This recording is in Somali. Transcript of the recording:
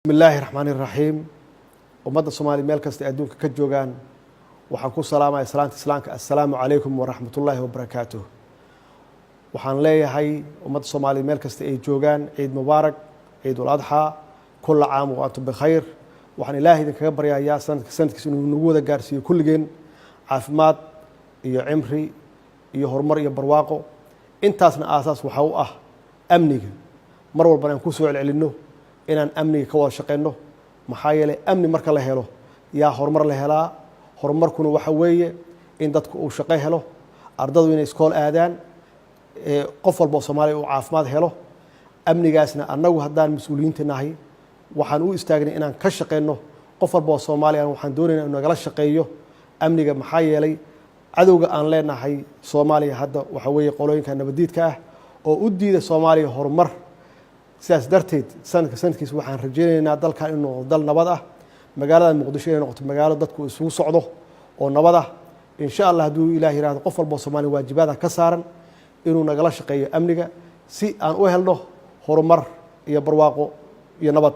Bismillaahi raxmaani raxiim. Ummadda Soomaaliya meel kasta adduunka ka joogaan, waxaan ku salaamaya salaanta Islaamka: assalaamu calaykum waraxmatullaahi wabarakaatuh. Waxaan leeyahay ummadda Soomaaliya meel kasta ay joogaan, ciid mubaarak, ciidul adxaa, kulla caam wa antum bikhayr. Waxaan Ilaahay idinkaga baryayaa sanadka sanadkiisa inuu nagu wada gaarsiiyo kulligeen caafimaad iyo cimri iyo horumar iyo barwaaqo. Intaasna aasaas waxaa u ah amniga. Mar walbana aan ku soo celcelinno inaan amniga ka wada shaqeyno, maxaa yeelay amni marka la helo yaa horumar la helaa. Horumarkuna waxa weeye in dadku uu shaqo helo, ardadu inay iskool aadaan, qof walba oo Soomaaliya uu caafimaad helo. Amnigaasna annagu haddaan mas-uuliyiinta nahay, waxaan u istaagnay inaan ka shaqeyno. Qof walba oo Soomaaliya waxaan doonayna inuu nagala shaqeeyo amniga, maxaa yeelay cadowga aan leenahay Soomaaliya hadda waxa weeye qolooyinka nabadiidka ah oo u diida Soomaaliya horumar. Sidaas darteed, sanadka sanadkiisa waxaan rajaynaynaa dalkan inuu noqdo dal nabad ah, magaalada Muqdisho inay noqoto magaalo dadku isugu socdo oo nabad ah, insha Allah. Hadduu Ilaah yihahdo, qof walba oo Soomaaliya waajibaada ka saaran inuu nagala shaqeeyo amniga si aan u helno horumar iyo barwaaqo iyo nabad.